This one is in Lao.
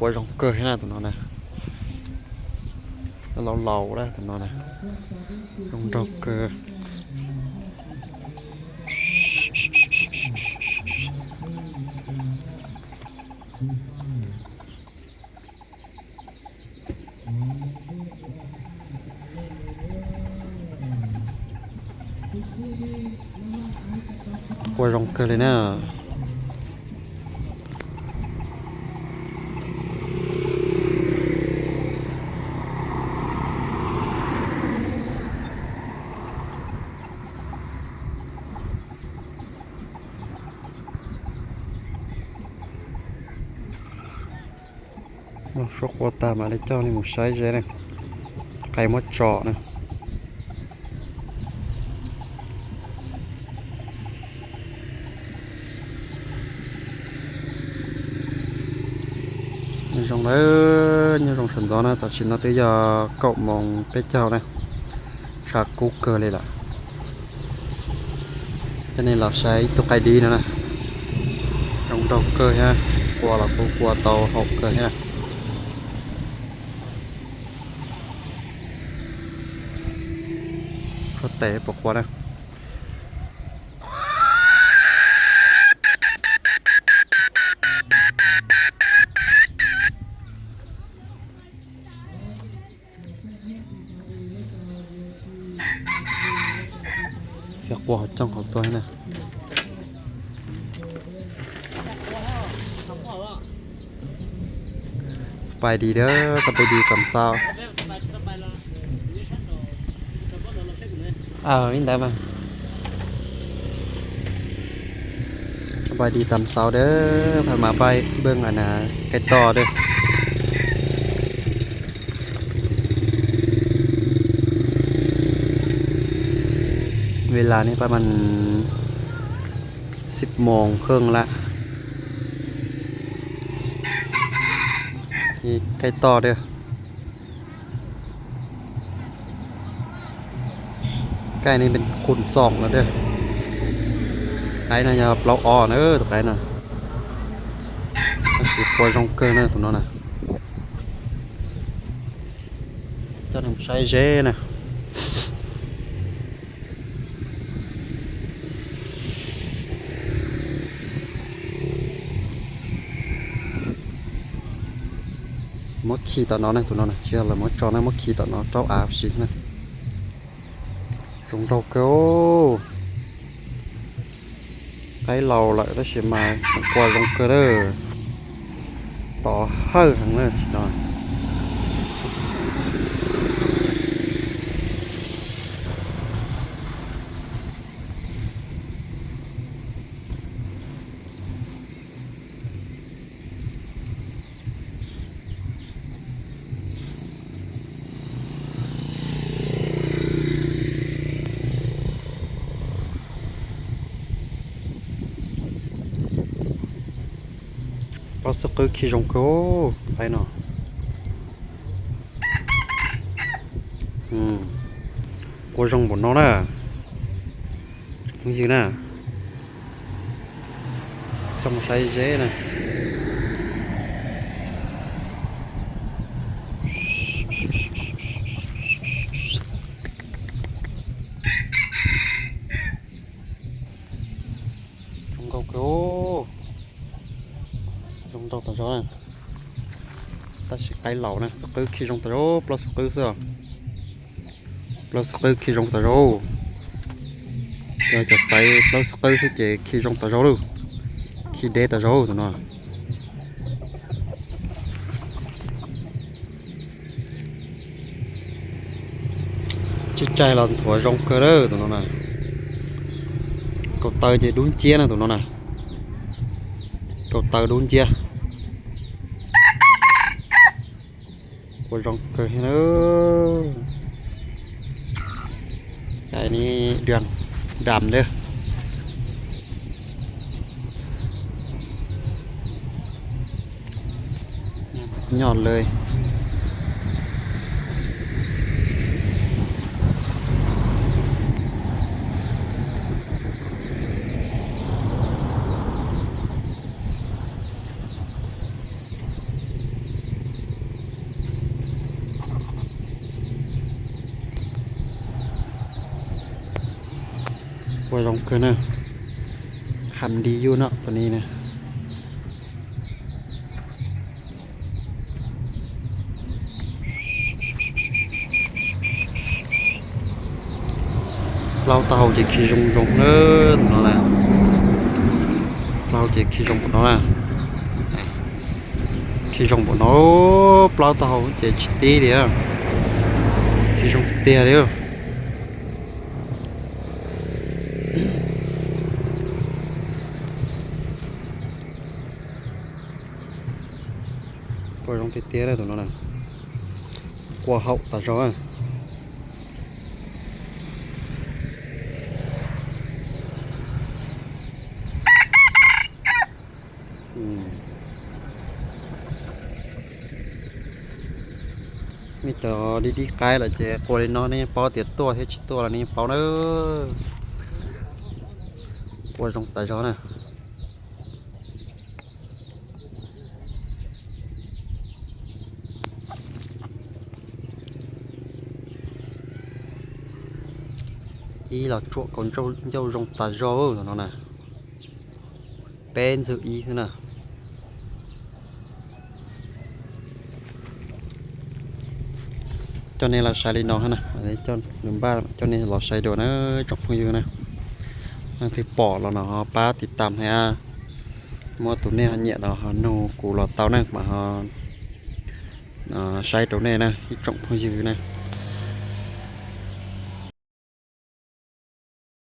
ກວາ Jonker ໃຫ້ນະໂຕນັ້ນນະ ລາວເລົາແລ້ວໂຕນັ້ນນະ Jonker. ກວາ Jonker ເລີຍນະ. ໂອ້ ຊວກໂຄຕາມາເລີຍເຈົ້າ ນີ້ໝູໄຊເຈນະ ໄກ່ໝົດເຈາະນະ. ຍາມຊ່ວງເດີ ຍາມຊ່ວງສັນດອນນະ ຕາຊິນນະ ຕື່ຍາເກົ້າໂມງເປັດເຈົ້ານະ. ຊາກກູເກີເລີຍລະ ອັນນີ້ລາວໃຊ້ໂຕໄກດີນະນະ ຕ້ອງເຕົາເກີຮະ ກວ່າລາວກວ່າເຕົາຫົກເກີຮະນະ ເຂົາແຕ່ປະກວ່ານະ. ເສືອກວ່າເຂົາຈ້ອງເຂົາຕົວໃຫ້ນະ ສະບາຍດີເດີ ສະບາຍດີຕອນເຊົ້າ. ເອີ ວິນໄດ້ມາ ສະບາຍດີຕອນເຊົ້າເດີ ພາມາໄປເບິ່ງອັນນາ ໄກ່ຕໍ່ເດີ. ເວລານີ້ປະມານສິບໂມງເຄິ່ງລະ ໄກ່ຕໍ່ເດີ. ໄກ່ນີ້ເປັນຄູນສອງແລ້ວເດີ ໄກ່ນະ ຢ່າເລົາອອກເດີ ໄກ່ນະ ຊິກວາ Jonker ເດີ ໂຕນັ້ນນະ ເຈົ້ານຳໃຊ້ເຈນະ. ໝົດຂີ້ຕອນນອນນະ ໂຕນອນນະ ເຊື່ອລະໝົດຈອນນະ ໝົດຂີ້ຕອນນອນ ເຈົ້າອາບຊິນະ ຈົງເຕົາເກີ ໄກ່ເລົາລະ ແຕ່ຊິມາ ກວາ Jonker ເດີ ຕໍ່ເຮີທັງເລີຍເນາະ. ປາສະກືຂີ່ Jonker ໄປເນາະ. ອືມ ກວາ Jonker ນອນນະ ມີຊິນະ ຈອງໃຊ້ເຈນະ. ລົງເກົາ ໂອ້ ລົງເຕົາຕອນເຊົ້ານະ ຕາຊິໄກເລົານະ ສະກືຂີ່ລົງຕອນເຊົ້າ ປະສະກືເສືອ ປະສະກືຂີ່ລົງຕອນເຊົ້າ ເຈົ້າຈະໃສ່ປະສະກືຊິເຈຂີ່ລົງຕອນເຊົ້າ ຂີ່ເດຕອນເຊົ້າຕົວເນາະ. ຈິດໃຈລາວຖົວ Jonker ເດີ ໂຕນັ້ນນະ ເກົາເຕີເຈດຸນເຈຍນະ ໂຕນັ້ນນະ ເກົາເຕີດຸນເຈຍ ກວາ Jonker ເດີ. ໄກ່ນີ້ເດືອງດຳເດີ ງາມສຸດຍອດເລີຍ. ໂອ້ຍ ລົງຂຶ້ນເນາະ ຄັນດີຢູ່ເນາະ ໂຕນີ້ນະ. ເຫຼົ້າຕາເຮົາຈະຂີ່ລົງໆ ເດີ ໂຕນັ້ນນະ ເຫຼົ້າຈະຂີ່ລົງໂຕນັ້ນນະ ຂີ່ລົງໂຕນັ້ນ ໂອ້ ເປົ່າຕາເຮົາຈະຊິຕີເດ ຂີ່ລົງເຕຍເດ. ກວາດລົງເຕຍໆ ເດີ ໂຕນັ້ນນະ ກວາດເຮົາຕາເຈົ້າ ອືມ ມີແຕ່ດີໆ ກາຍລະເຈ ໂກເລນອນນີ້ເປົ່າເຕຍຕົວເຮັດຊິຕົວລະນີ້ເປົ່າເດີ ກວາດລົງຕາເຈົ້ານະ. ອີລາວຈວກກົນເຈົ້າ ເຈົ້າລົງຕາເຈົ້າເນາະນະ ເປັນຊື່ອີນະ ເຈົ້ານີ້ລາວໃຊ້ລີນອນຫັ້ນນະ ອັນນີ້ເຈົ້າລືມບ້ານ ເຈົ້ານີ້ລາວໃຊ້ໂດນນະ ຈົກເພິ່ງຢູ່ນະ ນັ້ນຄືປອດລາວເນາະ ເຮົາປ້າຕິດຕາມໃຫ້ອາ ໝໍໂຕນີ້ເຮົາຫຍຽດເອົາ ເຮົາໜູກູລາວເຕົານະ ມາເຮົາ ອ່າ ໃຊ້ໂຕນີ້ນະ ທີ່ຈົກເພິ່ງຢູ່ນະ.